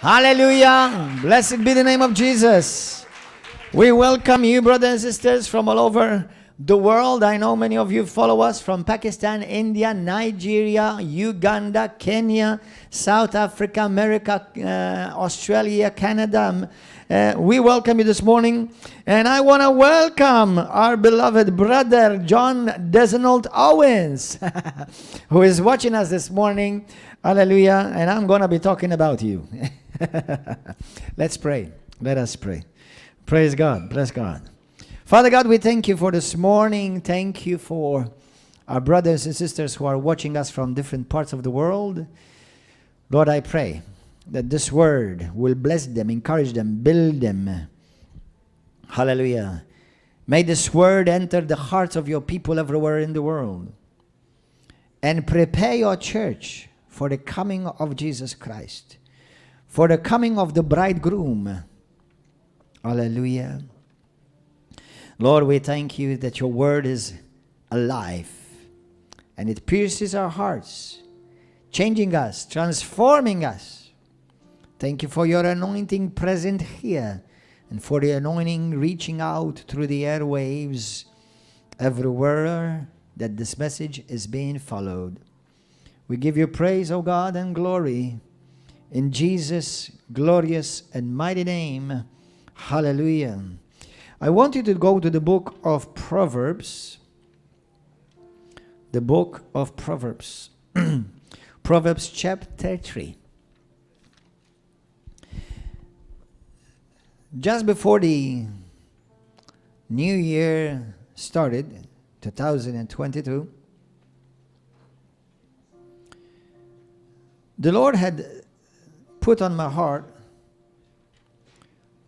Hallelujah. Blessed be the name of Jesus. We welcome you, brothers and sisters, from all over the world. I know many of you follow us from Pakistan, India, Nigeria, Uganda, Kenya, South Africa, America, Australia, Canada. We welcome you this morning. And I want to welcome our beloved brother, John Desnold Owens, who is watching us this morning. Hallelujah. And I'm going to be talking about you. Let's pray. Let us pray. Praise God. Bless God. Father God, we thank you for this morning. Thank you for our brothers and sisters who are watching us from different parts of the world. Lord, I pray that this word will bless them, encourage them, build them. Hallelujah. May this word enter the hearts of your people everywhere in the world and prepare your church for the coming of Jesus Christ, for the coming of the bridegroom. Hallelujah. Lord, we thank you that your word is alive and it pierces our hearts, changing us, transforming us. Thank you for your anointing present here and for the anointing reaching out through the airwaves everywhere that this message is being followed. We give you praise, O God, and glory in Jesus' glorious and mighty name. Hallelujah. I want you to go to the book of Proverbs. The book of Proverbs. Proverbs chapter 3. Just before the new year started, 2022, the Lord had put on my heart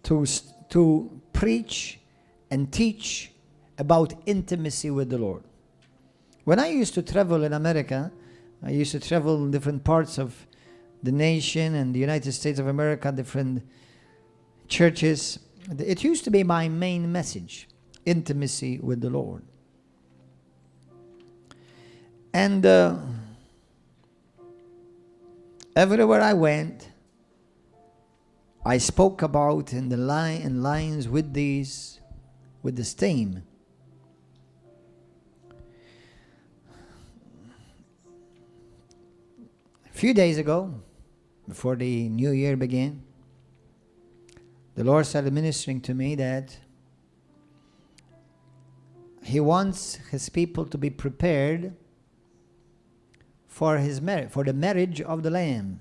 to preach and teach about intimacy with the Lord. When I used to travel in America, I used to travel in different parts of the nation and the United States of America, different churches. It used to be my main message, intimacy with the Lord. And everywhere I went, I spoke about in the lines with this theme. A few days ago, before the new year began, the Lord started ministering to me that He wants His people to be prepared for the marriage of the Lamb.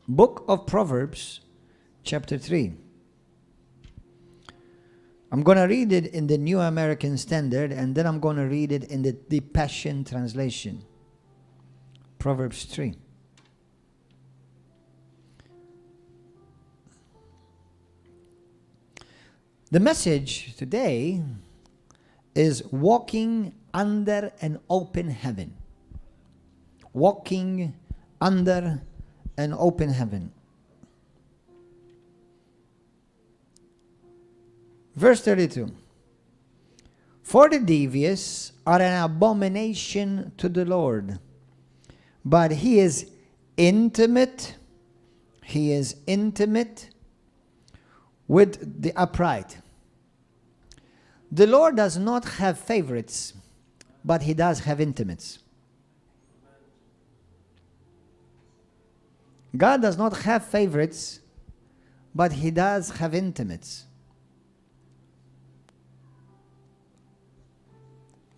Book of Proverbs, chapter 3. I'm going to read it in the New American Standard, and then I'm going to read it in the Passion Translation. Proverbs 3. The message today is walking under an open heaven. Walking under an open heaven. Verse 32. For the devious are an abomination to the Lord, but He is intimate. He is intimate with the upright. The Lord does not have favorites, but He does have intimates. God does not have favorites, but He does have intimates.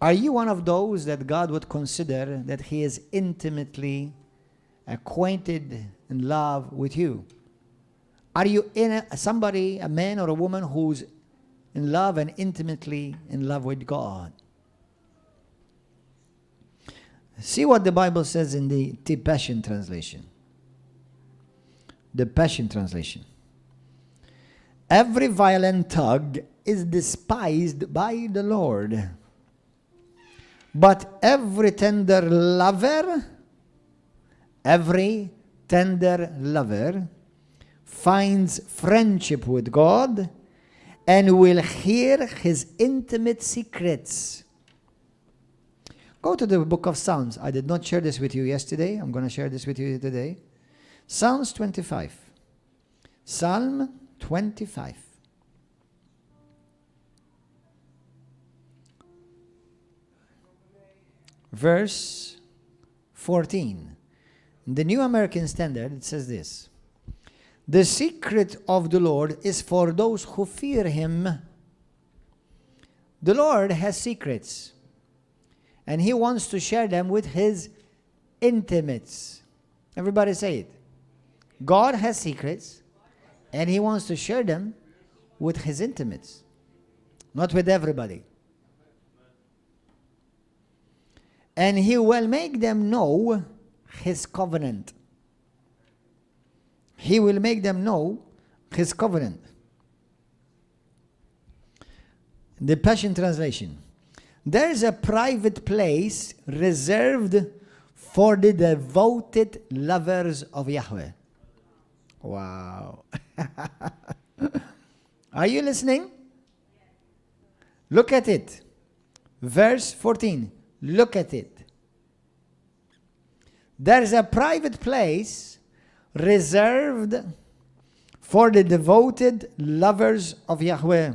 Are you one of those that God would consider that He is intimately acquainted in love with you? Are you somebody, a man or a woman who's in love and intimately in love with God? See what the Bible says in the Passion Translation. The Passion Translation. Every violent tug is despised by the Lord, but every tender lover finds friendship with God and will hear His intimate secrets. Go to the book of Psalms. I did not share this with you yesterday. I'm going to share this with you today. Psalms 25. Psalm 25. Verse 14. In the New American Standard, it says this. The secret of the Lord is for those who fear him. The Lord has secrets, and he wants to share them with his intimates. Everybody say it. God has secrets, and he wants to share them with his intimates, not with everybody. And he will make them know his covenant. He will make them know his covenant. The Passion Translation. There is a private place reserved for the devoted lovers of Yahweh. Wow. Are you listening? Look at it. Verse 14. Look at it. There is a private place reserved for the devoted lovers of Yahweh,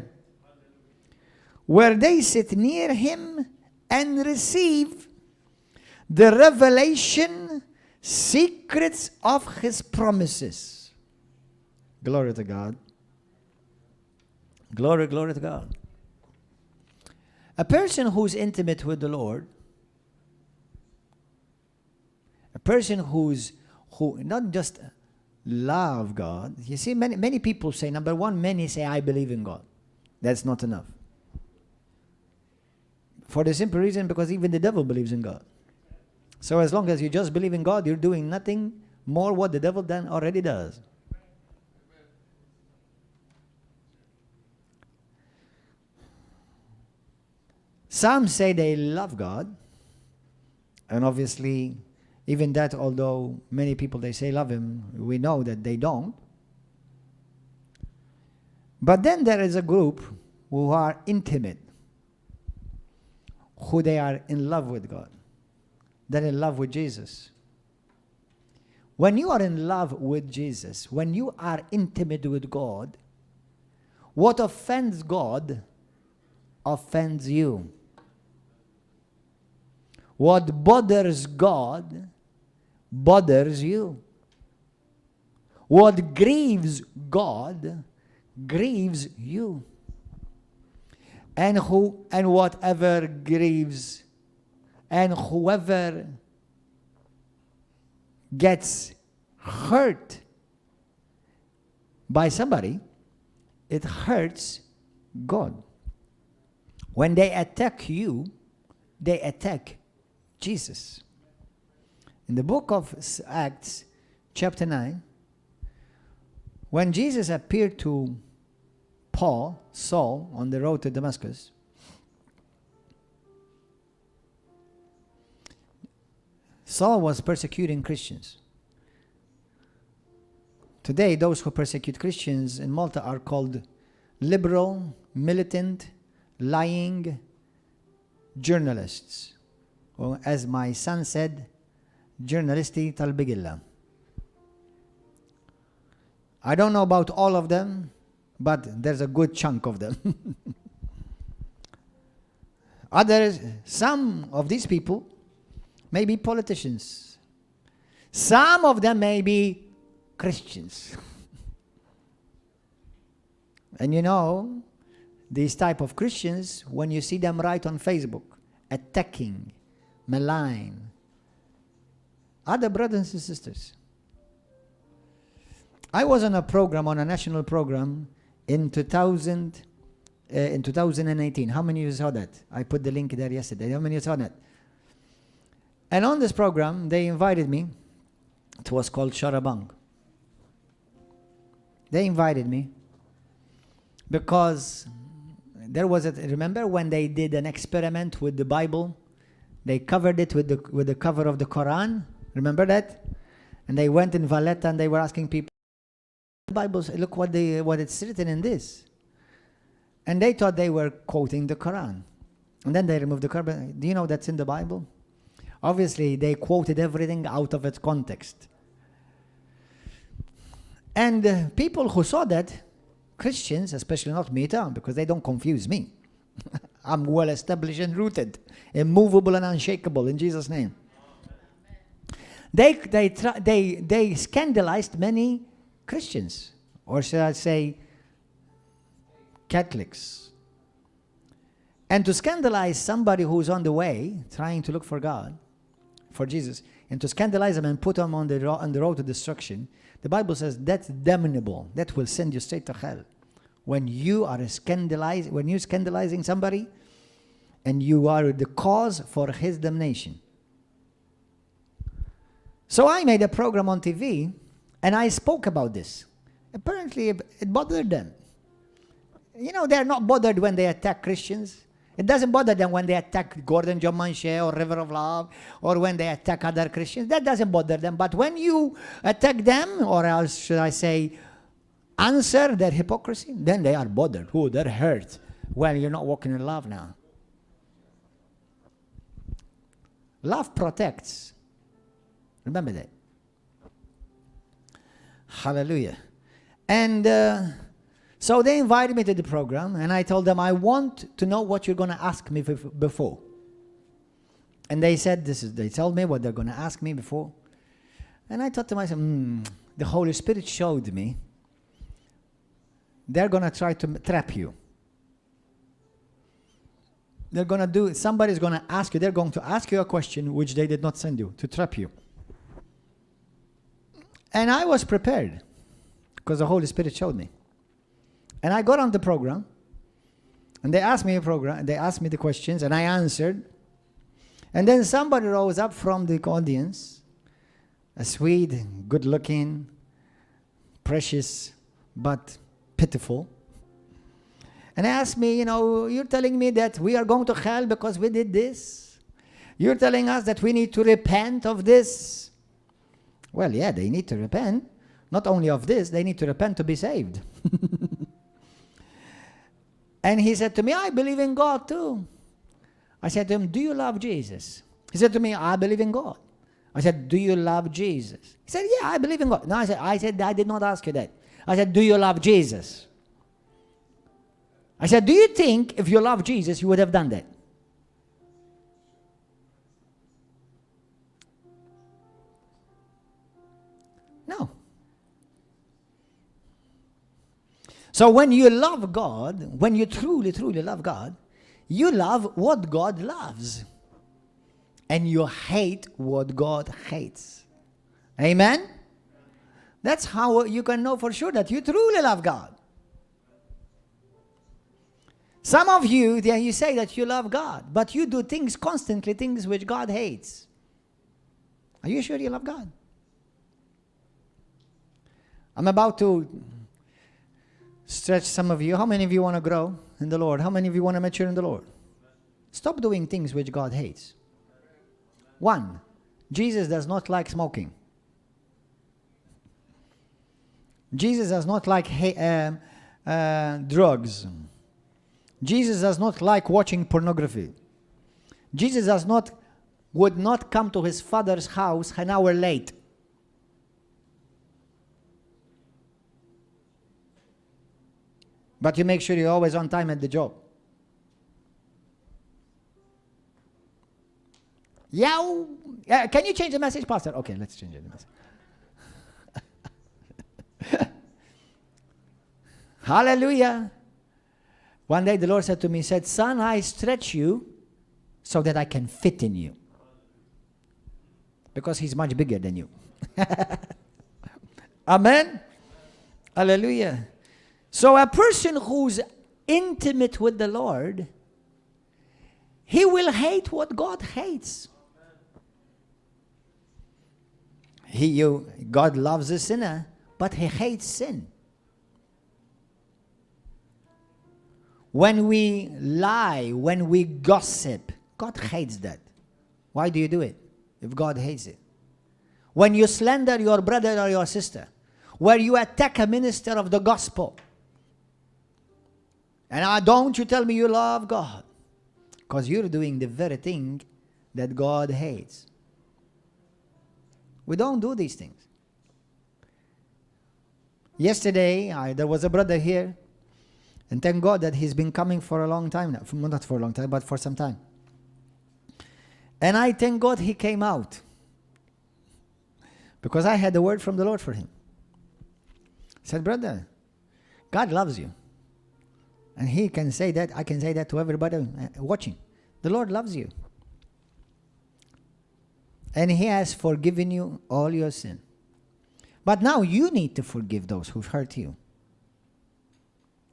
where they sit near him and receive the revelation secrets of his promises. Glory to God. Glory, glory to God. A person who's intimate with the Lord, a person who not just love God. You see, many people say, number one, many say, I believe in God. That's not enough. For the simple reason, because even the devil believes in God. So as long as you just believe in God, you're doing nothing more what the devil then already does. Some say they love God, and obviously, even that, although many people, they say love him, we know that they don't. But then there is a group who are intimate, who they are in love with God. They're in love with Jesus. When you are in love with Jesus, when you are intimate with God, what offends God offends you. What bothers God bothers you. What grieves God grieves you. And whatever grieves and whoever gets hurt by somebody, it hurts God. When they attack you, they attack Jesus. In the book of Acts, chapter 9, when Jesus appeared to Saul, on the road to Damascus, Saul was persecuting Christians. Today, those who persecute Christians in Malta are called liberal, militant, lying journalists. Or as my son said, journalisti tal-bigilla. I don't know about all of them, but there's a good chunk of them. Some of these people may be politicians. Some of them may be Christians. And you know, these type of Christians, when you see them write on Facebook, attacking, malign other brothers and sisters. I was on a program, on a national program, in 2018. How many of you saw that? I put the link there yesterday. How many of you saw that? And on this program, they invited me. It was called Sharabang. They invited me because there was remember when they did an experiment with the Bible? They covered it with the cover of the Quran. Remember that? And they went in Valletta and they were asking people, the Bible, look what it's written in this. And they thought they were quoting the Quran. And then they removed the Quran. Do you know that's in the Bible? Obviously, they quoted everything out of its context. And people who saw that, Christians, especially not me, because they don't confuse me. I'm well established and rooted, immovable and unshakable in Jesus' name. They scandalized many Christians, or should I say, Catholics. And to scandalize somebody who's on the way, trying to look for God, for Jesus, and to scandalize them and put them on the road to destruction, the Bible says that's damnable. That will send you straight to hell. When you are when you're scandalizing somebody, and you are the cause for his damnation. So I made a program on TV, and I spoke about this. Apparently, it bothered them. You know, they're not bothered when they attack Christians. It doesn't bother them when they attack Gordon John Manchè or River of Love, or when they attack other Christians. That doesn't bother them. But when you attack them, or else should I say, answer their hypocrisy, then they are bothered. Oh, they're hurt. Well, you're not walking in love now. Love protects. Remember that. Hallelujah. And so they invited me to the program, and I told them, I want to know what you're going to ask me before. And they said, they told me what they're going to ask me before. And I thought to myself, the Holy Spirit showed me they're going to try to trap you. They're going to do, somebody's going to ask you, they're going to ask you a question which they did not send you, to trap you. And I was prepared, because the Holy Spirit showed me. And I got on the program, and they asked me the questions, and I answered. And then somebody rose up from the audience, a sweet, good-looking, precious, but pitiful. And asked me, you're telling me that we are going to hell because we did this? You're telling us that we need to repent of this? Well, yeah, they need to repent. Not only of this, they need to repent to be saved. And he said to me, I believe in God too. I said to him, do you love Jesus? He said to me, I believe in God. I said, do you love Jesus? He said, yeah, I believe in God. No, I said, I did not ask you that. I said, do you love Jesus? I said, do you think if you love Jesus, you would have done that? No. So when you love God, when you truly, truly love God, you love what God loves. And you hate what God hates. Amen? That's how you can know for sure that you truly love God. Some of you, you say that you love God, but you do things constantly, things which God hates. Are you sure you love God? I'm about to stretch some of you. How many of you want to grow in the Lord? How many of you want to mature in the Lord? Stop doing things which God hates. 1, Jesus does not like smoking. Jesus does not like drugs. Jesus does not like watching pornography. Jesus would not come to his Father's house an hour late. But you make sure you're always on time at the job. Yeah, can you change the message, Pastor? Okay, let's change the message. Hallelujah. One day the Lord said to me, son, I stretch you so that I can fit in you. Because he's much bigger than you. Amen. Hallelujah. So a person who's intimate with the Lord, he will hate what God hates. God loves a sinner, but he hates sin. When we lie, when we gossip, God hates that. Why do you do it if God hates it? When you slander your brother or your sister, where you attack a minister of the gospel, and don't you tell me you love God, because you're doing the very thing that God hates. We don't do these things. Yesterday, there was a brother here, and thank God that he's been coming for a long time now. Not for a long time, but for some time. And I thank God he came out, because I had a word from the Lord for him. I said, brother, God loves you. And he can say that, I can say that to everybody watching. The Lord loves you. And he has forgiven you all your sin. But now you need to forgive those who've hurt you.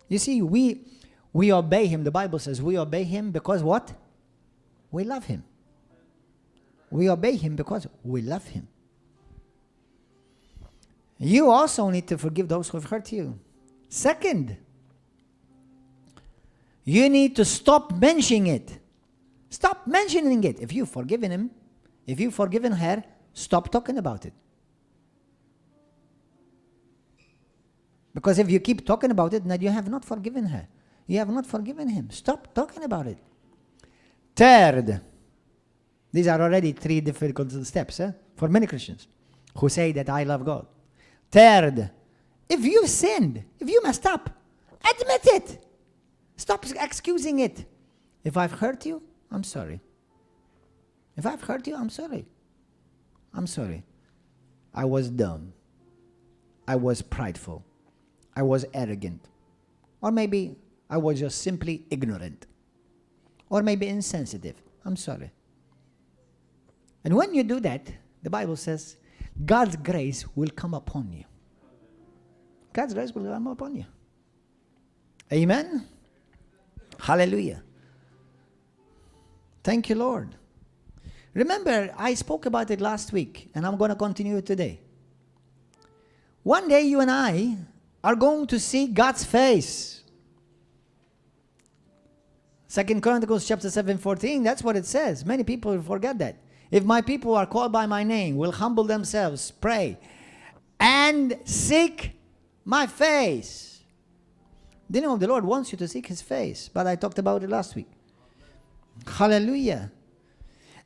You see, we obey him. The Bible says we obey him because what? We love him. We obey him because we love him. You also need to forgive those who've hurt you. Second, you need to stop mentioning it. Stop mentioning it. If you've forgiven him, if you've forgiven her, stop talking about it. Because if you keep talking about it, then you have not forgiven her. You have not forgiven him. Stop talking about it. Third, these are already 3 difficult steps for many Christians who say that I love God. Third, if you've sinned, if you messed up, admit it. Stop excusing it. If I've hurt you, I'm sorry. If I've hurt you, I'm sorry. I'm sorry. I was dumb. I was prideful. I was arrogant. Or maybe I was just simply ignorant. Or maybe insensitive. I'm sorry. And when you do that, the Bible says, God's grace will come upon you. God's grace will come upon you. Amen? Hallelujah. Thank you, Lord. Remember, I spoke about it last week, and I'm going to continue it today. One day, you and I are going to see God's face. 2 Chronicles chapter 7:14, that's what it says. Many people forget that. If my people are called by my name, will humble themselves, pray, and seek my face. The name of the Lord wants you to seek his face, but I talked about it last week. Hallelujah.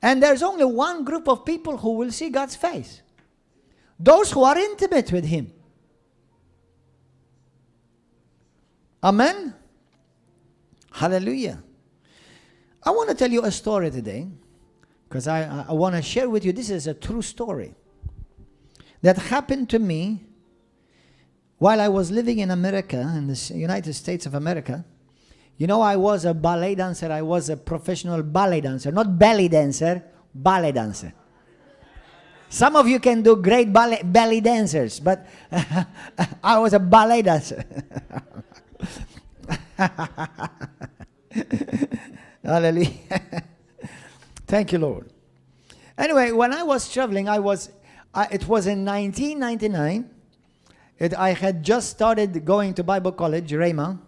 And there's only one group of people who will see God's face. Those who are intimate with him. Amen? Hallelujah. I want to tell you a story today, because I want to share with you, this is a true story that happened to me while I was living in America, in the United States of America. You know, I was a ballet dancer. I was a professional ballet dancer. Not belly dancer, ballet dancer. Some of you can do great belly dancers, but I was a ballet dancer. Hallelujah. Thank you, Lord. Anyway, when I was traveling, it was in 1999. I had just started going to Bible college, Rhema.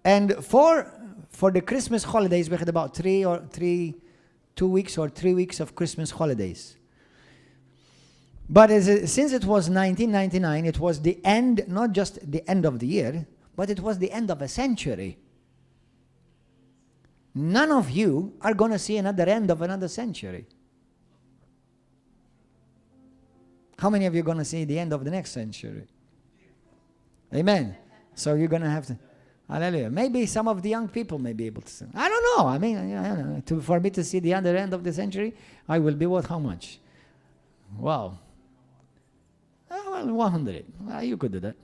And for the Christmas holidays, we had about 2 weeks or 3 weeks of Christmas holidays. But since it was 1999, it was the end, not just the end of the year, but it was the end of a century. None of you are going to see another end of another century. How many of you are going to see the end of the next century? Amen. So you're going to have to... Hallelujah. Maybe some of the young people may be able to see. I don't know. I mean, for me to see the other end of the century, I will be what? How much? Wow. Well, 100. You could do that.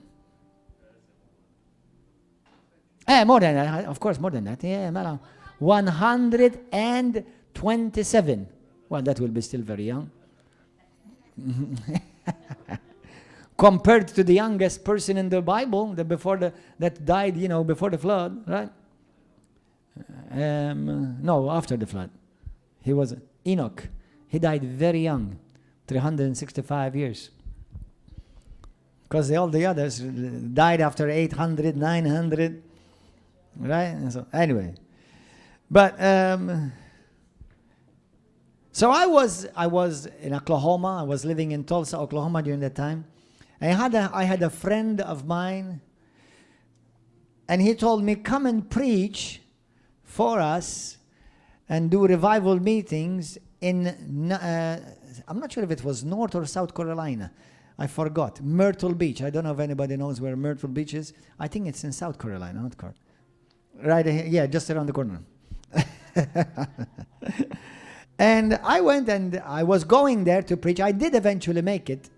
More than that. Of course, more than that. Yeah, 127. Well, that will be still very young. Compared to the youngest person in the Bible, that died, before the flood, right? No, after the flood. He was Enoch. He died very young, 365 years. Because all the others died after 800, 900, right? And so anyway, but so I was in Oklahoma. I was living in Tulsa, Oklahoma during that time. I had a friend of mine, and he told me, come and preach for us and do revival meetings in, I'm not sure if it was North or South Carolina. I forgot. Myrtle Beach. I don't know if anybody knows where Myrtle Beach is. I think it's in South Carolina, not Carolina. Right here, yeah, just around the corner. And I went and I was going there to preach. I did eventually make it.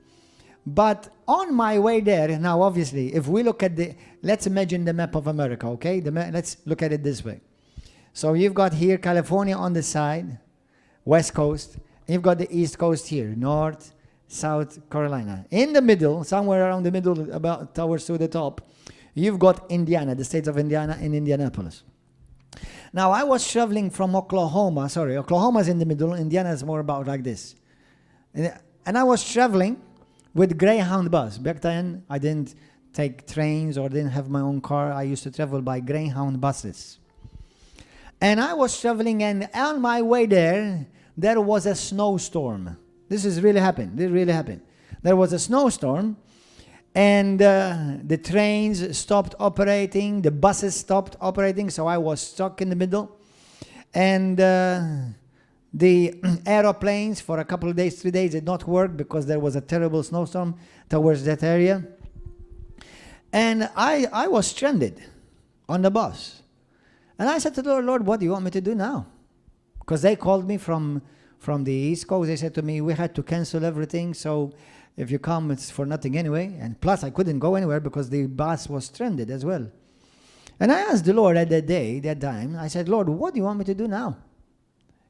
But on my way there, now obviously, if we look at let's imagine the map of America, okay? Let's look at it this way. So you've got here California on the side, West Coast. And you've got the East Coast here, North, South Carolina. In the middle, somewhere around the middle, about towards to the top, you've got Indiana, the states of Indiana and Indianapolis. Now, I was traveling from Oklahoma. Sorry, Oklahoma's in the middle. Indiana is more about like this. And I was traveling with Greyhound bus. Back then, I didn't take trains or didn't have my own car. I used to travel by Greyhound buses. And I was traveling, and on my way there was a snowstorm. This is really happened. This really happened. There was a snowstorm, and the trains stopped operating. The buses stopped operating, so I was stuck in the middle. And the aeroplanes for a couple of days, 3 days, did not work because there was a terrible snowstorm towards that area. And I was stranded on the bus. And I said to the Lord, Lord, what do you want me to do now? Because they called me from the East Coast. They said to me, we had to cancel everything, so if you come, it's for nothing anyway. And plus, I couldn't go anywhere because the bus was stranded as well. And I asked the Lord at that time, I said, Lord, what do you want me to do now?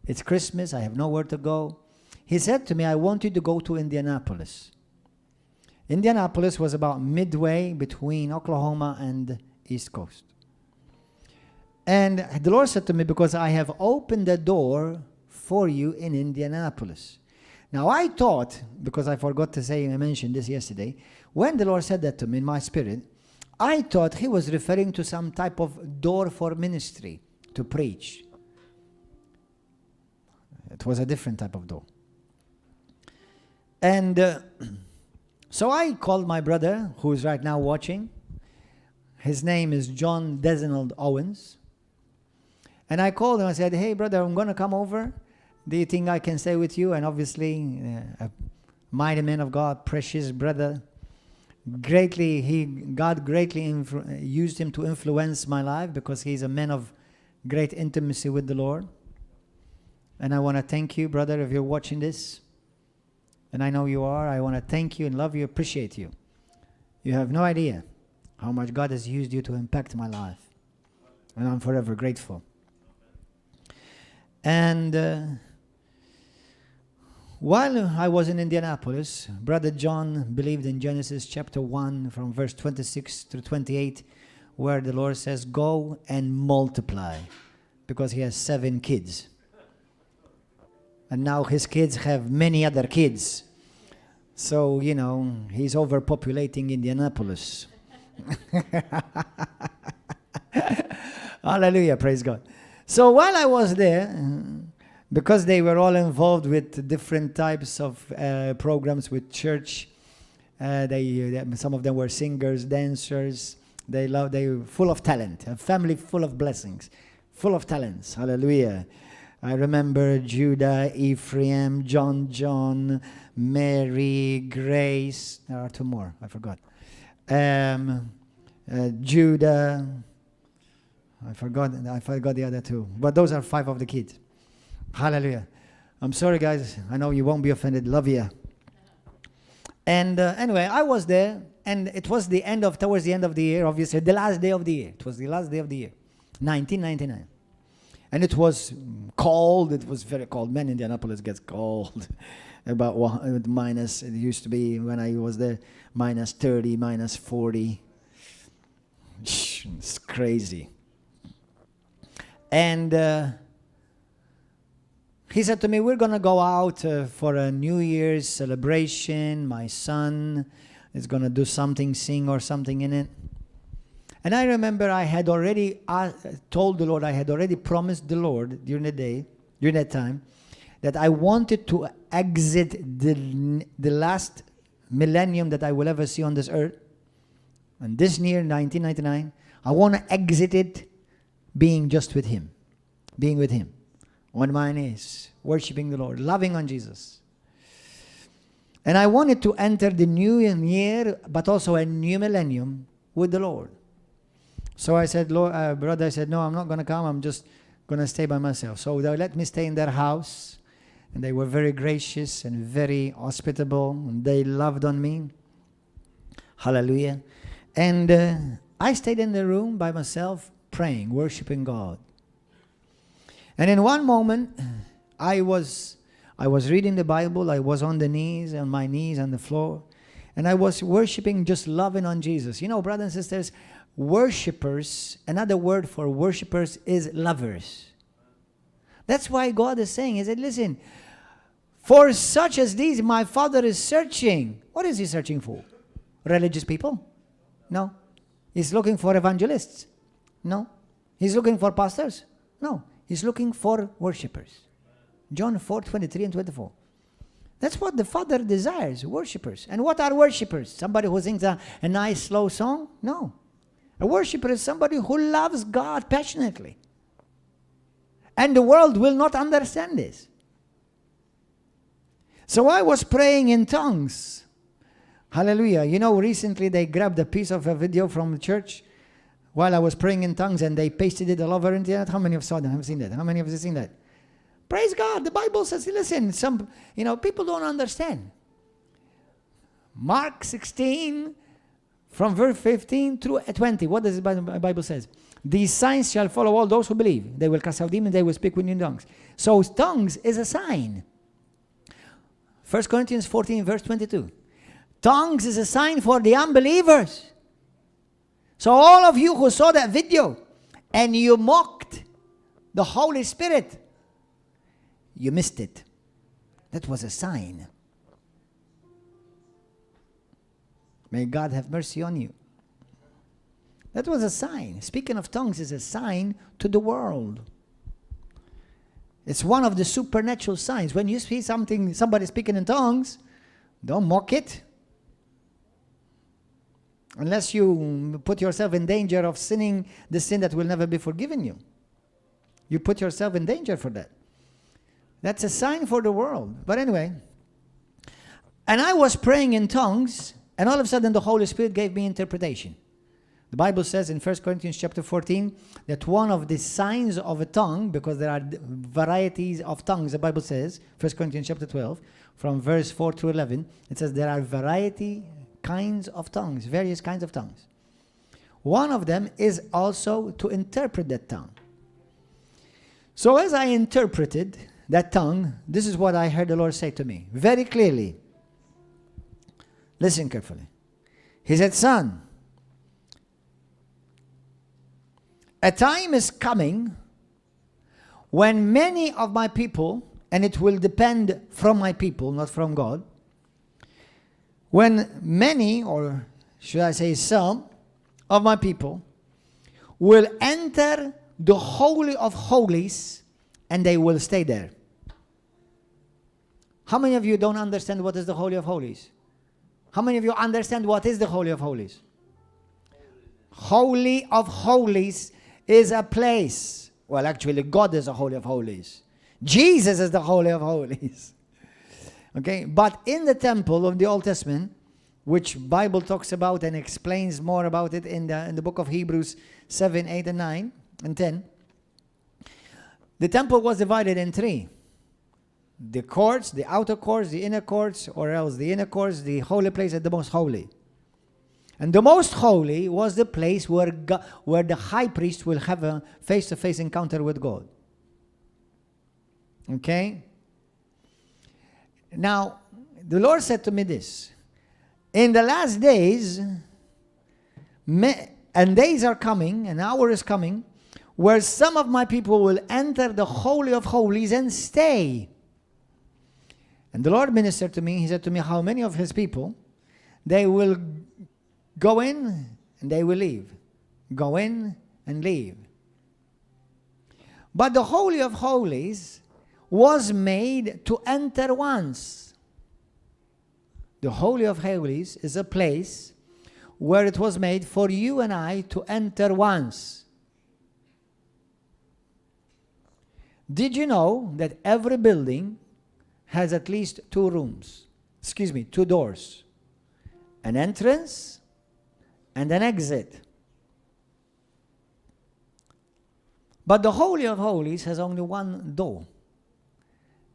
It's Christmas, I have nowhere to go. He said to me, I want you to go to Indianapolis. Indianapolis was about midway between Oklahoma and East Coast. And the Lord said to me, because I have opened the door for you in Indianapolis. Now I thought, because I forgot to say, I mentioned this yesterday, when the Lord said that to me in my spirit, I thought he was referring to some type of door for ministry to preach. It was a different type of door. And so I called my brother, who is right now watching. His name is John Desinold Owens. And I called him. I said, hey, brother, I'm going to come over. Do you think I can stay with you? And obviously, a mighty man of God, precious brother. God greatly used him to influence my life because he's a man of great intimacy with the Lord. And I want to thank you, brother, if you're watching this. And I know you are. I want to thank you and love you, appreciate you. You have no idea how much God has used you to impact my life. And I'm forever grateful. And while I was in Indianapolis, Brother John believed in Genesis chapter 1 from verse 26 to 28, where the Lord says, go and multiply, because he has 7 kids. And now his kids have many other kids. So, he's overpopulating Indianapolis. Hallelujah, praise God. So while I was there, because they were all involved with different types of programs with church, some of them were singers, dancers. They were full of talent, a family full of blessings, full of talents. Hallelujah. I remember Judah, Ephraim, John, Mary, Grace. There are 2 more. I forgot. Judah. I forgot the other 2. But those are 5 of the kids. Hallelujah. I'm sorry, guys. I know you won't be offended. Love you. And anyway, I was there, and it was towards the end of the year, obviously, the last day of the year. It was the last day of the year, 1999. And it was cold. It was very cold. Man, Indianapolis gets cold. About minus, it used to be when I was there, minus 30, minus 40. It's crazy. And he said to me, we're going to go out for a New Year's celebration. My son is going to do something, sing or something in it. And I remember I had already told the Lord, I had already promised the Lord during that time, that I wanted to exit the last millennium that I will ever see on this earth. And this year, 1999, I want to exit it being just with Him. Being with Him. On my knees, worshiping the Lord, loving on Jesus. And I wanted to enter the new year, but also a new millennium with the Lord. So I said, Lord, brother, I said, no, I'm not going to come. I'm just going to stay by myself. So they let me stay in their house. And they were very gracious and very hospitable. And they loved on me. Hallelujah. And I stayed in the room by myself, praying, worshiping God. And in one moment, I was reading the Bible. I was on my knees on the floor. And I was worshiping, just loving on Jesus. You know, brothers and sisters, worshippers, another word for worshippers is lovers. That's why God is saying, he said, listen, for such as these, my Father is searching. What is he searching for? Religious people? No. He's looking for evangelists? No. He's looking for pastors? No. He's looking for worshippers. John 4:23 and 24. That's what the Father desires, worshippers. And what are worshippers? Somebody who sings a nice slow song? No. A worshipper is somebody who loves God passionately. And the world will not understand this. So I was praying in tongues. Hallelujah. You know, recently they grabbed a piece of a video from the church while I was praying in tongues and they pasted it all over the internet. How many of you have seen that? How many of you have seen that? Praise God. The Bible says, listen, people don't understand. Mark 16, from verse 15 through 20. What does the Bible says? These signs shall follow all those who believe. They will cast out demons. They will speak with new tongues. So tongues is a sign. 1 Corinthians 14, verse 22. Tongues is a sign for the unbelievers. So all of you who saw that video and you mocked the Holy Spirit, you missed it. That was a sign. May God have mercy on you. That was a sign. Speaking of tongues is a sign to the world. It's one of the supernatural signs. When you see somebody speaking in tongues, don't mock it. Unless you put yourself in danger of sinning the sin that will never be forgiven you. You put yourself in danger for that. That's a sign for the world. But anyway, and I was praying in tongues, and all of a sudden the Holy Spirit gave me interpretation. The Bible says in 1 Corinthians chapter 14 that one of the signs of a tongue, because there are varieties of tongues, the Bible says, 1 Corinthians chapter 12, from verse 4 to 11, it says there are kinds of tongues, various kinds of tongues. One of them is also to interpret that tongue. So as I interpreted that tongue, this is what I heard the Lord say to me very clearly. Listen carefully. He said, son, a time is coming when many of my people, and it will depend from my people, not from God, when many, or should I say some, of my people will enter the Holy of Holies and they will stay there. How many of you don't understand what is the Holy of Holies? How many of you understand what is the Holy of Holies? Holy of Holies is a place. Well, actually, God is the Holy of Holies. Jesus is the Holy of Holies. Okay, but in the temple of the Old Testament, which Bible talks about and explains more about it in the book of Hebrews 7, 8, and 9, and 10, the temple was divided in three. The courts, the outer courts, the inner courts, or else the inner courts, the holy place, and the most holy. And the most holy was the place where the high priest will have a face-to-face encounter with God. Okay? Now, the Lord said to me this. In the last days, and days are coming, an hour is coming, where some of my people will enter the Holy of Holies and stay. And the Lord ministered to me. He said to me, how many of his people, they will go in and they will leave. Go in and leave. But the Holy of Holies was made to enter once. The Holy of Holies is a place where it was made for you and I to enter once. Did you know that every building has at least 2 rooms? Two doors. An entrance and an exit. But the Holy of Holies has only one door.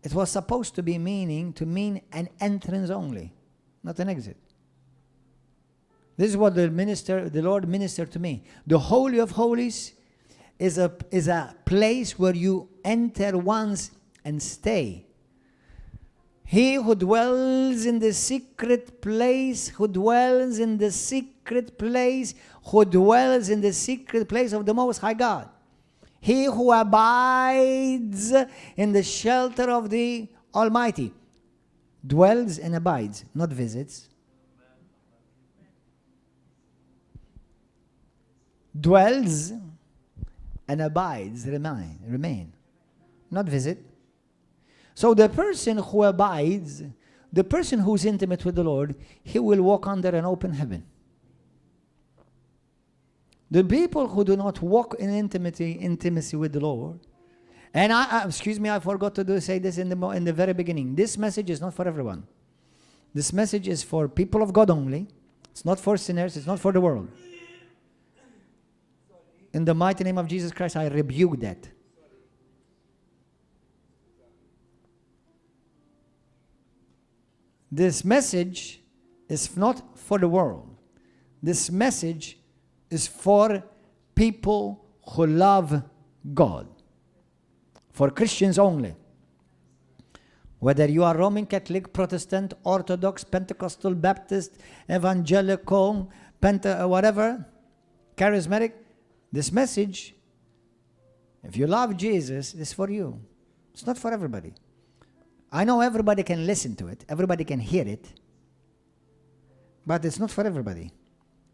It was supposed to mean an entrance only, not an exit. This is what the Lord ministered to me. The Holy of Holies is a place where you enter once and stay. He who dwells in the secret place, who dwells in the secret place, who dwells in the secret place of the Most High God. He who abides in the shelter of the Almighty. Dwells and abides, not visits. Dwells and abides, remain, not visit. So the person who abides, the person who is intimate with the Lord, he will walk under an open heaven. The people who do not walk in intimacy with the Lord, and I forgot to say this in the very beginning. This message is not for everyone. This message is for people of God only. It's not for sinners. It's not for the world. In the mighty name of Jesus Christ, I rebuke that. This message is not for the world. This message is for people who love God. For Christians only. Whether you are Roman Catholic, Protestant, Orthodox, Pentecostal, Baptist, Evangelical, whatever, Charismatic, this message, if you love Jesus, is for you. It's not for everybody. I know everybody can listen to it. Everybody can hear it. But it's not for everybody.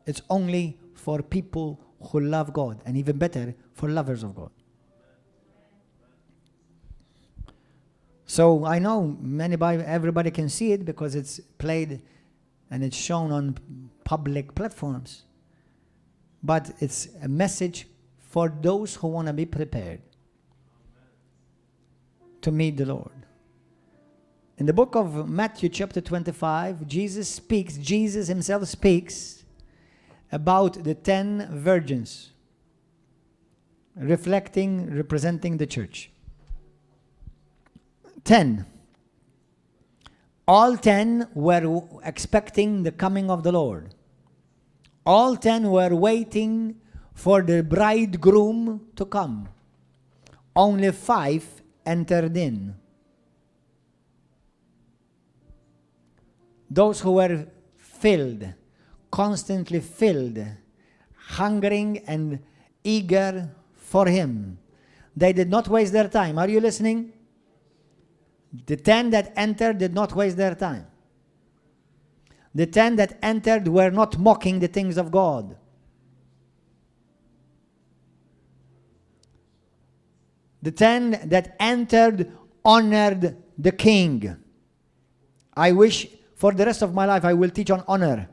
It's only for people who love God. And even better, for lovers of God. So I know everybody can see it because it's played and it's shown on public platforms. But it's a message for those who want to be prepared to meet the Lord. In the book of Matthew chapter 25, Jesus himself speaks about the 10 virgins, representing the church. 10. All 10 were expecting the coming of the Lord. All 10 were waiting for the bridegroom to come. Only 5 entered in. Those who were filled, constantly filled, hungering and eager for Him. They did not waste their time. Are you listening? The 10 that entered did not waste their time. The 10 that entered were not mocking the things of God. The 10 that entered honored the King. I wish for the rest of my life I will teach on honor.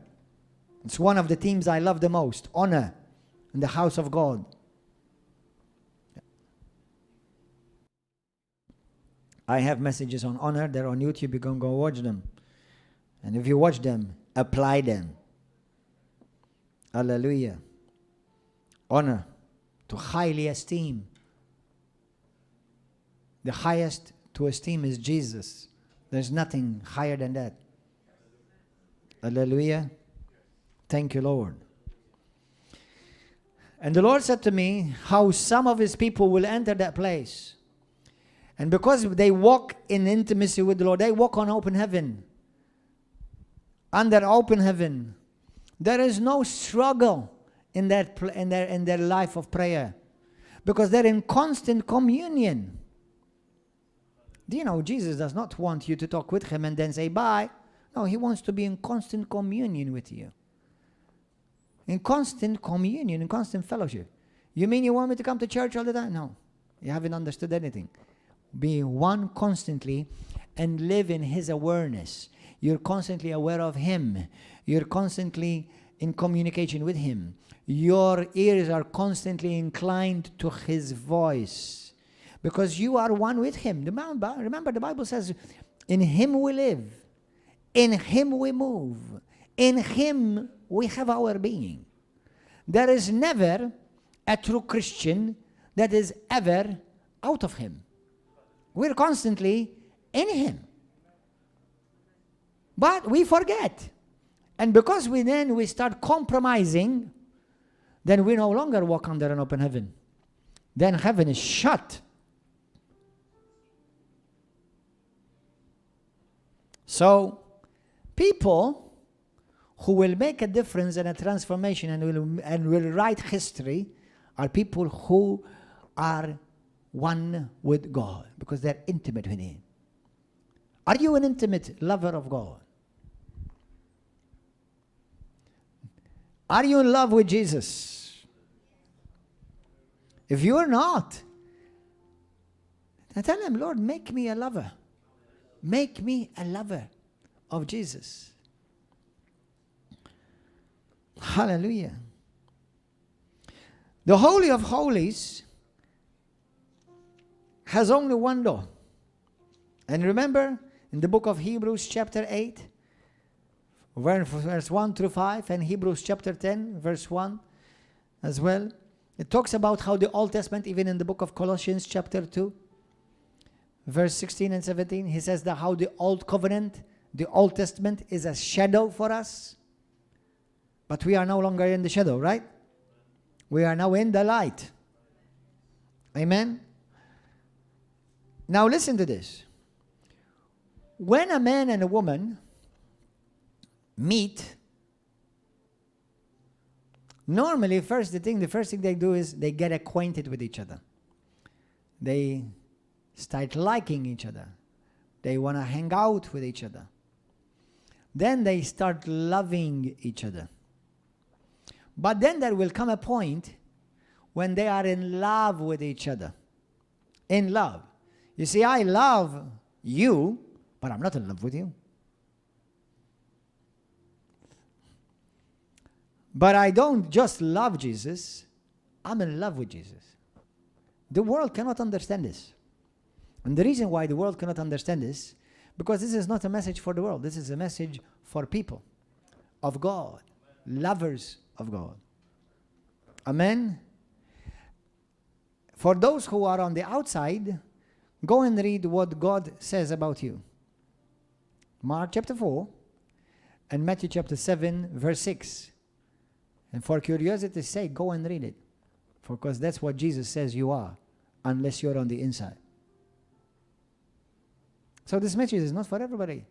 It's one of the themes I love the most. Honor in the house of God. I have messages on honor. They're on YouTube. You can go watch them. And if you watch them, apply them. Hallelujah. Honor. To highly esteem. The highest to esteem is Jesus. There's nothing higher than that. Hallelujah. Thank you, Lord. And the Lord said to me how some of His people will enter that place. And because they walk in intimacy with the Lord, they walk on open heaven. Under open heaven. There is no struggle in their life of prayer. Because they're in constant communion. Do you know Jesus does not want you to talk with Him and then say bye? No, He wants to be in constant communion with you. In constant communion, in constant fellowship. You mean you want me to come to church all the time? No, you haven't understood anything. Be one constantly and live in His awareness. You're constantly aware of Him. You're constantly in communication with Him. Your ears are constantly inclined to His voice. Because you are one with Him. Remember, the Bible says, in Him we live. In Him we move. In Him we have our being. There is never a true Christian that is ever out of Him. We're constantly in Him. But we forget. And because we start compromising, then we no longer walk under an open heaven. Then heaven is shut. So, people who will make a difference and a transformation and will write history are people who are one with God because they're intimate with Him. Are you an intimate lover of God? Are you in love with Jesus? If you are not, then tell Him, Lord, make me a lover. Make me a lover of Jesus. Hallelujah. The Holy of Holies has only one door. And remember, in the book of Hebrews chapter 8, verse 1 through 5, and Hebrews chapter 10, verse 1 as well, it talks about how the Old Testament, even in the book of Colossians chapter 2, verse 16 and 17, he says that how the Old Covenant, the Old Testament is a shadow for us. But we are no longer in the shadow, right? We are now in the light. Amen? Now listen to this. When a man and a woman meet, normally the first thing they do is they get acquainted with each other. They start liking each other. They want to hang out with each other. Then they start loving each other. But then there will come a point when they are in love with each other. In love. You see, I love you, but I'm not in love with you. But I don't just love Jesus, I'm in love with Jesus. The world cannot understand this. And the reason why the world cannot understand this, because this is not a message for the world. This is a message for people of God, lovers of God. Amen? For those who are on the outside, go and read what God says about you. Mark chapter 4 and Matthew chapter 7, verse 6. And for curiosity's sake, go and read it. Because that's what Jesus says you are, unless you're on the inside. So this message is not for everybody.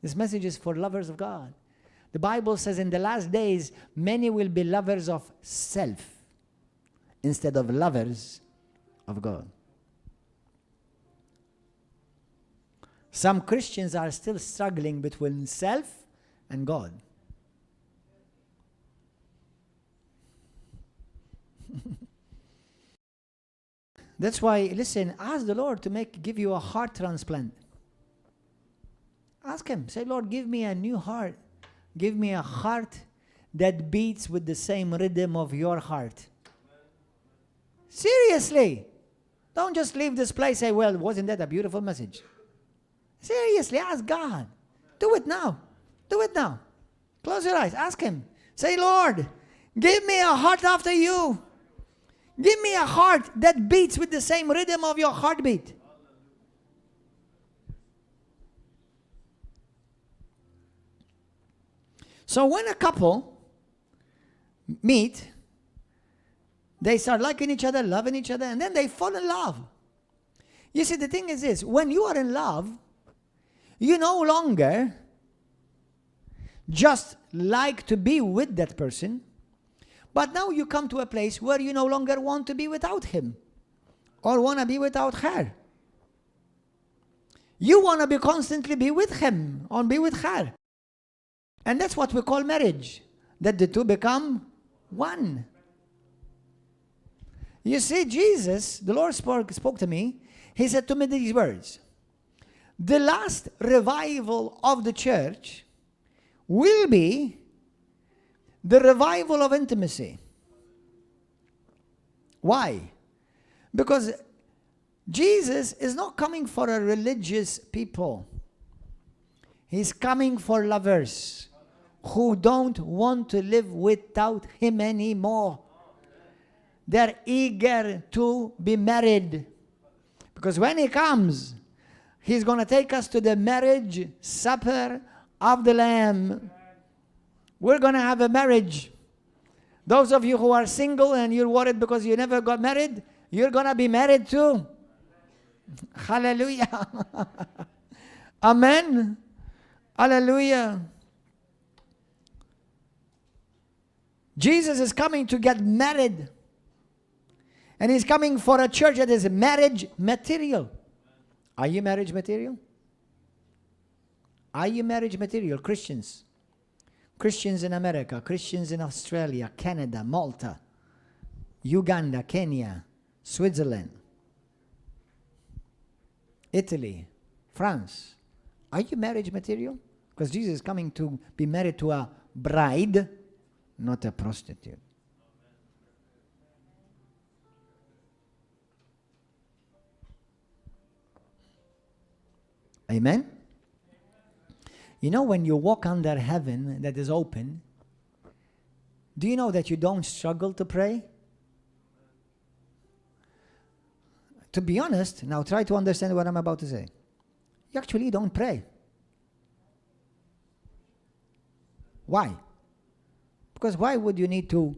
This message is for lovers of God. The Bible says in the last days, many will be lovers of self instead of lovers of God. Some Christians are still struggling between self and God. That's why, listen, ask the Lord to give you a heart transplant. Ask Him. Say, Lord, give me a new heart. Give me a heart that beats with the same rhythm of your heart. Seriously. Don't just leave this place and say, well, wasn't that a beautiful message? Seriously, ask God. Do it now. Do it now. Close your eyes. Ask Him. Say, Lord, give me a heart after you. Give me a heart that beats with the same rhythm of your heartbeat. So when a couple meet, they start liking each other, loving each other, and then they fall in love. You see, the thing is this, when you are in love, you no longer just like to be with that person, but now you come to a place where you no longer want to be without him or want to be without her. You want to be constantly be with him or be with her. And that's what we call marriage, that the two become one. You see, Jesus, the Lord spoke to me. He said to me these words. The last revival of the church will be the revival of intimacy. Why? Because Jesus is not coming for a religious people. He's coming for lovers who don't want to live without him anymore. They're eager to be married. Because when he comes, he's going to take us to the marriage supper of the Lamb. We're going to have a marriage. Those of you who are single and you're worried because you never got married, you're going to be married too. Hallelujah. Amen. Hallelujah. Jesus is coming to get married. And he's coming for a church that is marriage material. Are you marriage material? Are you marriage material? Christians. Christians in America, Christians in Australia, Canada, Malta, Uganda, Kenya, Switzerland, Italy, France. Are you marriage material? Because Jesus is coming to be married to a bride, not a prostitute. Amen? You know, when you walk under heaven that is open, do you know that you don't struggle to pray? To be honest, now try to understand what I'm about to say. You actually don't pray. Why? Because why would you need to,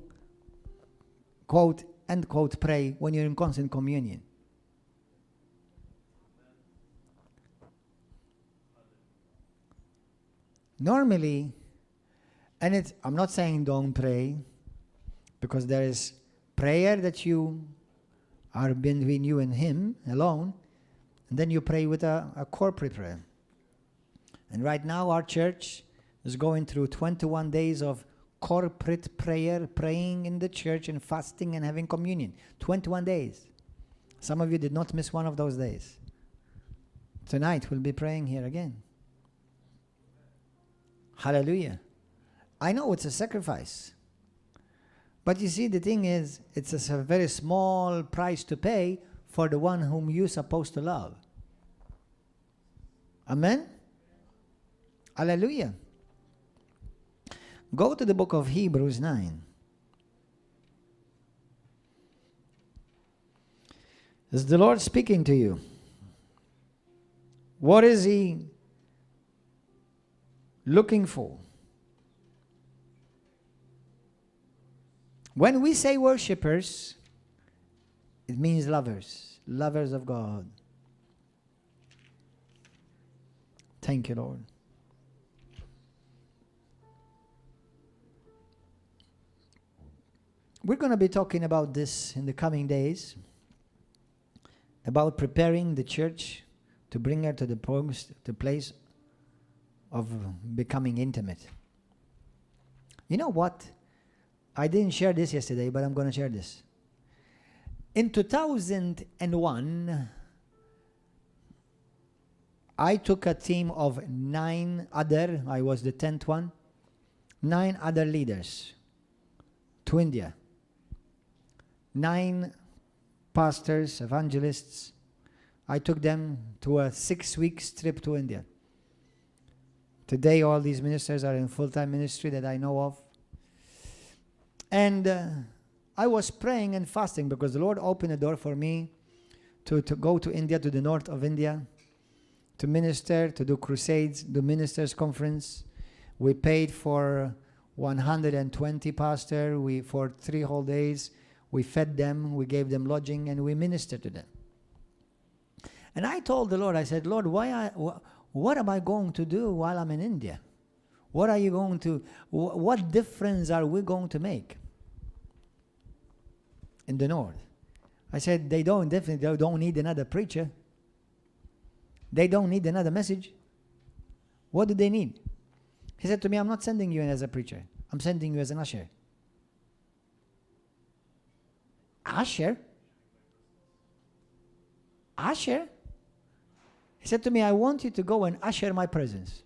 quote, end quote, pray when you're in constant communion? Normally, and I'm not saying don't pray, because there is prayer that you are between you and him alone, and then you pray with a corporate prayer. And right now our church is going through 21 days of corporate prayer, praying in the church and fasting and having communion. 21 days. Some of you did not miss one of those days. Tonight we'll be praying here again. Hallelujah. I know it's a sacrifice. But you see, the thing is, it's a very small price to pay for the one whom you're supposed to love. Amen? Hallelujah. Go to the book of Hebrews 9. Is the Lord speaking to you? What is he looking for? When we say worshipers, it means lovers, lovers of God. Thank you, Lord. We're going to be talking about this in the coming days, about preparing the church to bring her to the place of becoming intimate. You know what? I didn't share this yesterday, but I'm going to share this. In 2001, I took a team of 9 other, I was the 10th one, 9 other leaders to India. 9 pastors, evangelists. I took them to a 6-week trip to India. Today, all these ministers are in full-time ministry that I know of. And I was praying and fasting because the Lord opened a door for me to go to India, to the north of India, to minister, to do crusades, do ministers' conference. We paid for 120 pastors. For 3 whole days, we fed them, we gave them lodging, and we ministered to them. And I told the Lord, I said, Lord, what am I going to do while I'm in India? What are you going to, what difference are we going to make in the north? I said, they definitely don't need another preacher. They don't need another message. What do they need? He said to me, I'm not sending you as a preacher. I'm sending you as an usher. Usher? Usher? He said to me, I want you to go and usher my presence.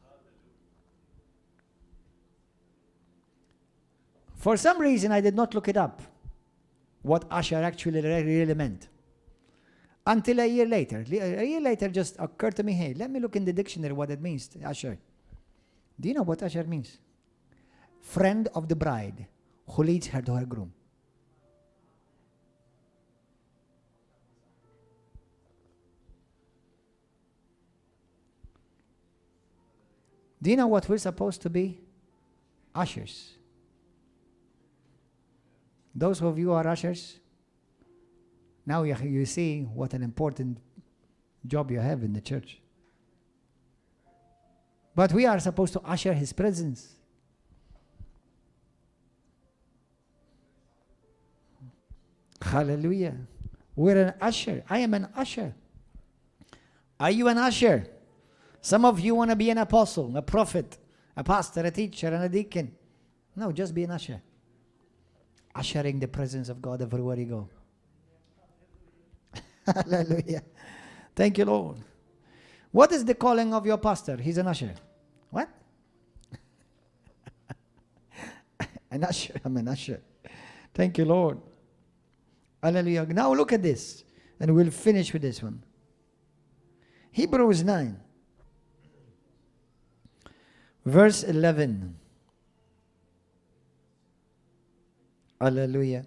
For some reason, I did not look it up, what usher actually really meant. Until a year later. A year later just occurred to me, hey, let me look in the dictionary what it means, usher. Do you know what usher means? Friend of the bride who leads her to her groom. Do you know what we're supposed to be? Ushers. Those of you who are ushers, now you see what an important job you have in the church. But we are supposed to usher His presence. Hallelujah. We're an usher. I am an usher. Are you an usher? Some of you want to be an apostle, a prophet, a pastor, a teacher, and a deacon. No, just be an usher. Ushering the presence of God everywhere you go. Hallelujah. Thank you, Lord. What is the calling of your pastor? He's an usher. What? An usher. I'm an usher. Thank you, Lord. Hallelujah. Now look at this, and we'll finish with this one. Hebrews 9, verse 11. Hallelujah.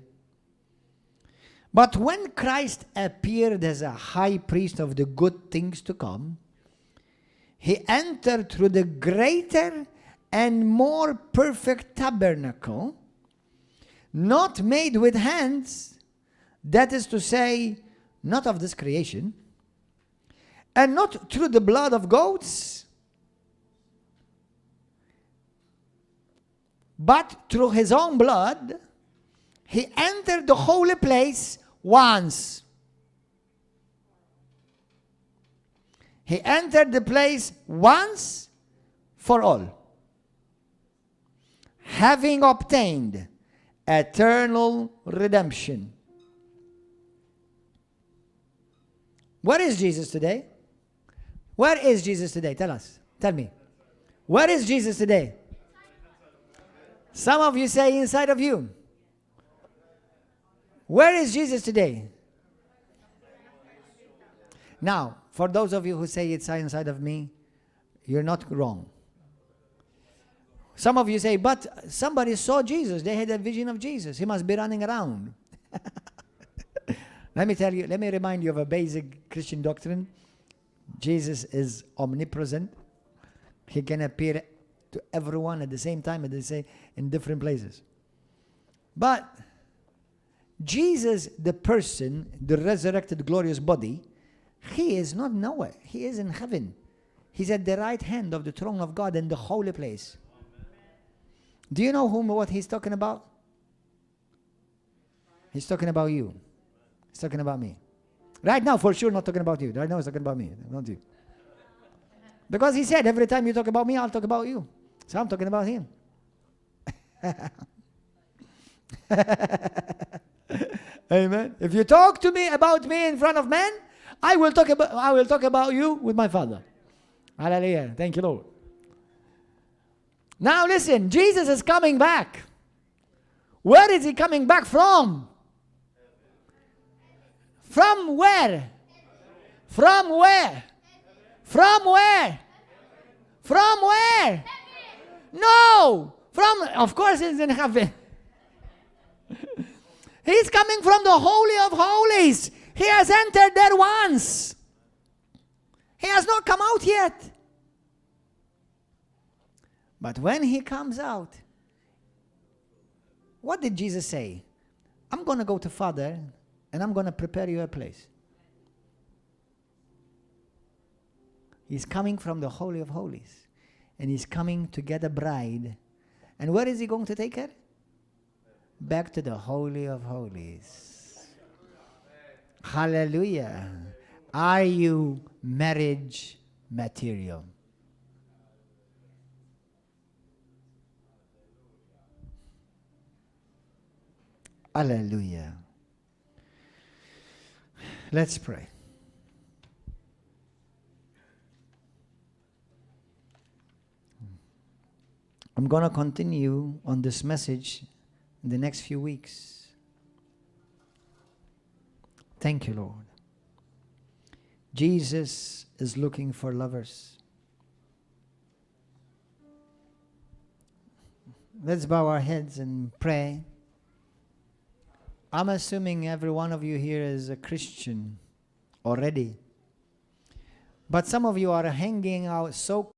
But when Christ appeared as a high priest of the good things to come, He entered through the greater and more perfect tabernacle, not made with hands, that is to say, not of this creation, and not through the blood of goats, but through His own blood. He entered the holy place once. He entered the place once for all, having obtained eternal redemption. Where is Jesus today? Where is Jesus today? Tell us. Tell me. Where is Jesus today? Some of you say inside of you. Where is Jesus today? Now, for those of you who say it's inside of me, you're not wrong. Some of you say, but somebody saw Jesus. They had a vision of Jesus. He must be running around. Let me tell you, let me remind you of a basic Christian doctrine. Jesus is omnipresent. He can appear to everyone at the same time, in different places. But Jesus, the person, the resurrected glorious body, He is not nowhere. He is in heaven. He's at the right hand of the throne of God in the holy place. Do you know what He's talking about? He's talking about you. He's talking about me. Right now, for sure, not talking about you. Right now, He's talking about me, not you. Because He said, every time you talk about me, I'll talk about you. So I'm talking about Him. Amen. If you talk to me about me in front of men, I will talk about you with my Father. Hallelujah. Thank you, Lord. Now listen, Jesus is coming back. Where is He coming back from? From where? From where? From where? From where? No! Of course He's in heaven. He's coming from the Holy of Holies. He has entered there once. He has not come out yet. But when He comes out, what did Jesus say? I'm going to go to Father and I'm going to prepare you a place. He's coming from the Holy of Holies. And He's coming to get a bride. And where is He going to take her? Back to the Holy of Holies. Hallelujah. Are you marriage material? Hallelujah. Let's pray. I'm going to continue on this message in the next few weeks. Thank you, Lord. Jesus is looking for lovers. Let's bow our heads and pray. I'm assuming every one of you here is a Christian already. But some of you are hanging out so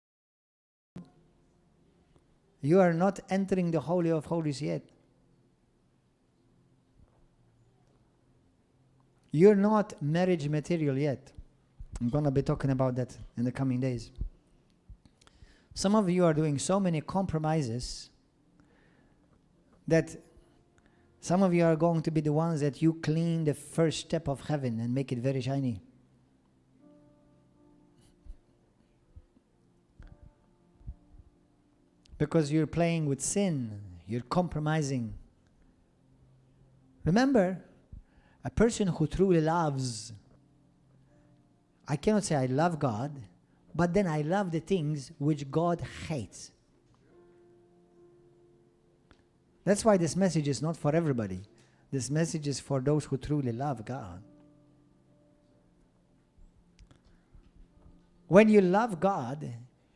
you are not entering the Holy of Holies yet. You're not marriage material yet. I'm going to be talking about that in the coming days. Some of you are doing so many compromises that some of you are going to be the ones that you clean the first step of heaven and make it very shiny. Because you're playing with sin, you're compromising. Remember, a person who truly loves, I cannot say I love God, but then I love the things which God hates. That's why this message is not for everybody. This message is for those who truly love God. When you love God,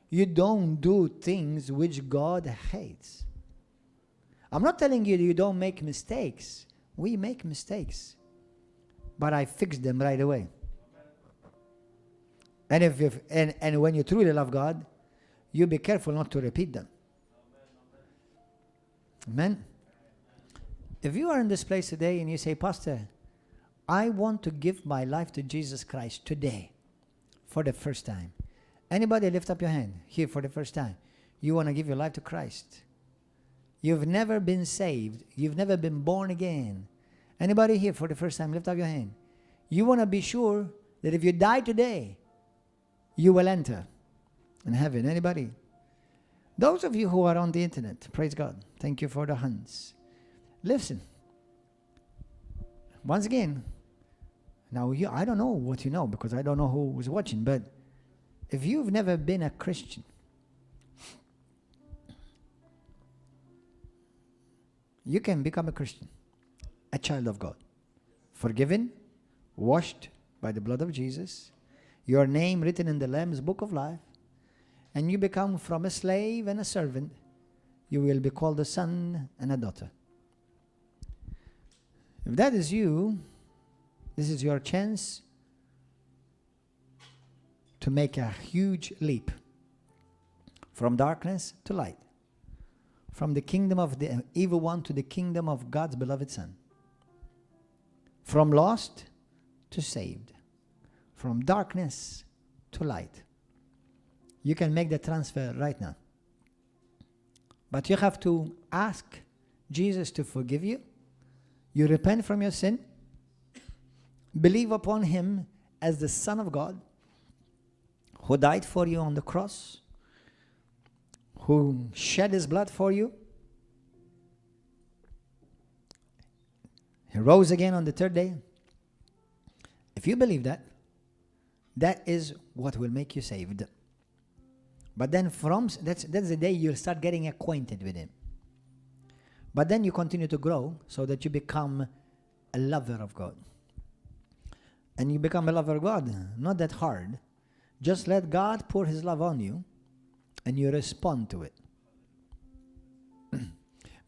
you don't do things which God hates. I'm not telling you you don't make mistakes. We make mistakes. But I fix them right away. And and when you truly love God, you be careful not to repeat them. Amen. If you are in this place today and you say, Pastor, I want to give my life to Jesus Christ today for the first time. Anybody lift up your hand here for the first time? You want to give your life to Christ. You've never been saved. You've never been born again. Anybody here for the first time, lift up your hand. You want to be sure that if you die today, you will enter in heaven. Anybody? Those of you who are on the internet, praise God. Thank you for the hands. Listen. Once again, now I don't know what you know because I don't know who was watching, but if you've never been a Christian, you can become a Christian, a child of God, forgiven, washed by the blood of Jesus, your name written in the Lamb's book of life, and you become from a slave and a servant, you will be called a son and a daughter. If that is you, this is your chance to make a huge leap from darkness to light, from the kingdom of the evil one to the kingdom of God's beloved Son, from lost to saved, from darkness to light. You can make the transfer right now. But you have to ask Jesus to forgive you. You repent from your sin, believe upon Him as the Son of God, who died for you on the cross, who shed His blood for you. He rose again on the third day. If you believe that, that is what will make you saved. But then that's the day you'll start getting acquainted with Him. But then you continue to grow so that you become a lover of God. And you become a lover of God, not that hard. Just let God pour His love on you and you respond to it.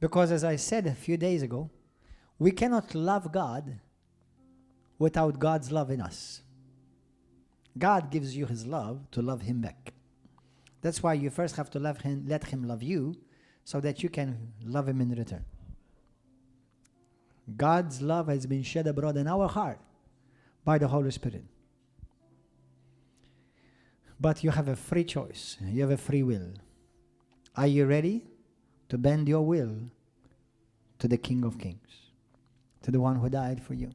Because as I said a few days ago, we cannot love God without God's love in us. God gives you His love to love Him back. That's why you first have to love Him, let Him love you, so that you can love Him in return. God's love has been shed abroad in our heart by the Holy Spirit. But you have a free choice. You have a free will. Are you ready to bend your will to the King of Kings, to the one who died for you?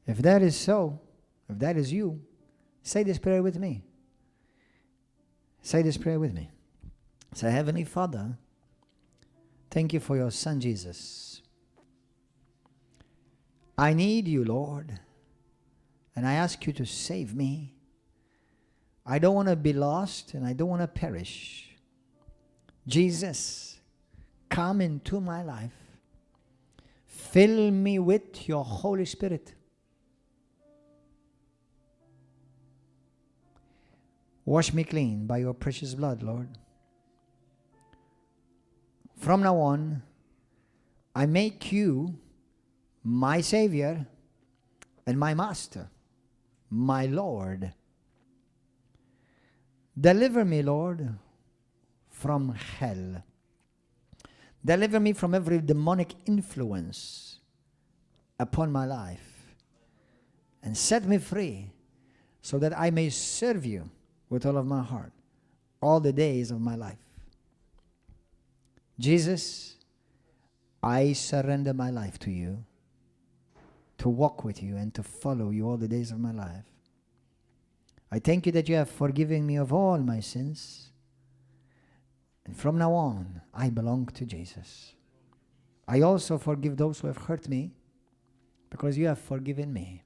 If that is so, if that is you, say this prayer with me. Say this prayer with me. Say, Heavenly Father, thank you for your Son Jesus. I need you, Lord, and I ask you to save me. I don't want to be lost and I don't want to perish. Jesus, come into my life. Fill me with your Holy Spirit. Wash me clean by your precious blood, Lord. from now on, I make you my Savior and my Master, my Lord. Deliver me, Lord, from hell. Deliver me from every demonic influence upon my life. And set me free so that I may serve you with all of my heart all the days of my life. Jesus, I surrender my life to you, to walk with you and to follow you all the days of my life. I thank you that you have forgiven me of all my sins. And from now on, I belong to Jesus. I also forgive those who have hurt me because you have forgiven me.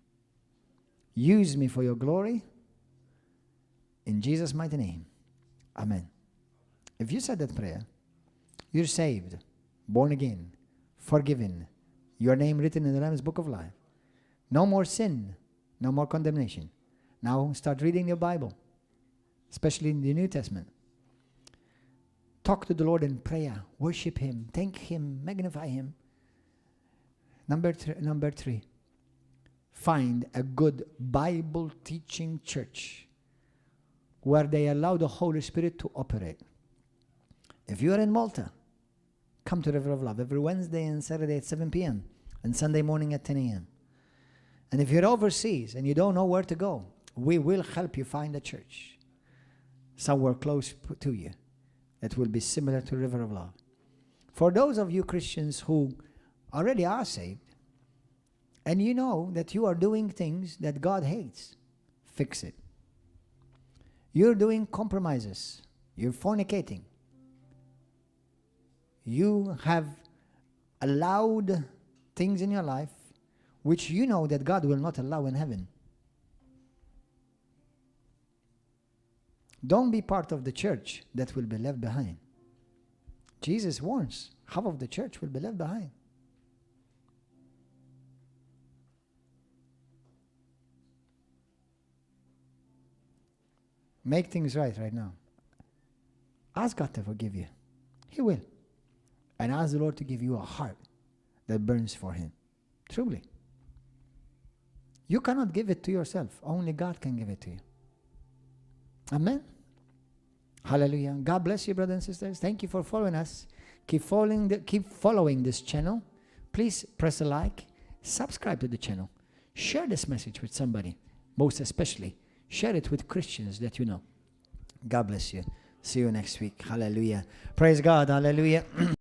Use me for your glory. In Jesus' mighty name. Amen. If you said that prayer, you're saved, born again, forgiven, your name written in the Lamb's Book of Life. No more sin, no more condemnation. Now start reading your Bible, especially in the New Testament. Talk to the Lord in prayer. Worship Him. Thank Him. Magnify Him. Number three. Find a good Bible teaching church where they allow the Holy Spirit to operate. If you are in Malta, come to River of Love every Wednesday and Saturday at 7 p.m. and Sunday morning at 10 a.m. And if you're overseas and you don't know where to go, we will help you find a church somewhere close to you that will be similar to River of Love. For those of you Christians who already are saved, and you know that you are doing things that God hates, fix it. You're doing compromises. You're fornicating. You have allowed things in your life which you know that God will not allow in heaven. Don't be part of the church that will be left behind. Jesus warns, half of the church will be left behind. Make things right now. Ask God to forgive you. He will. And ask the Lord to give you a heart that burns for Him. Truly. You cannot give it to yourself. Only God can give it to you. Amen. Hallelujah. God bless you, brothers and sisters. Thank you for following us. Keep following this channel. Please press a like. Subscribe to the channel. Share this message with somebody. Most especially, share it with Christians that you know. God bless you. See you next week. Hallelujah. Praise God. Hallelujah.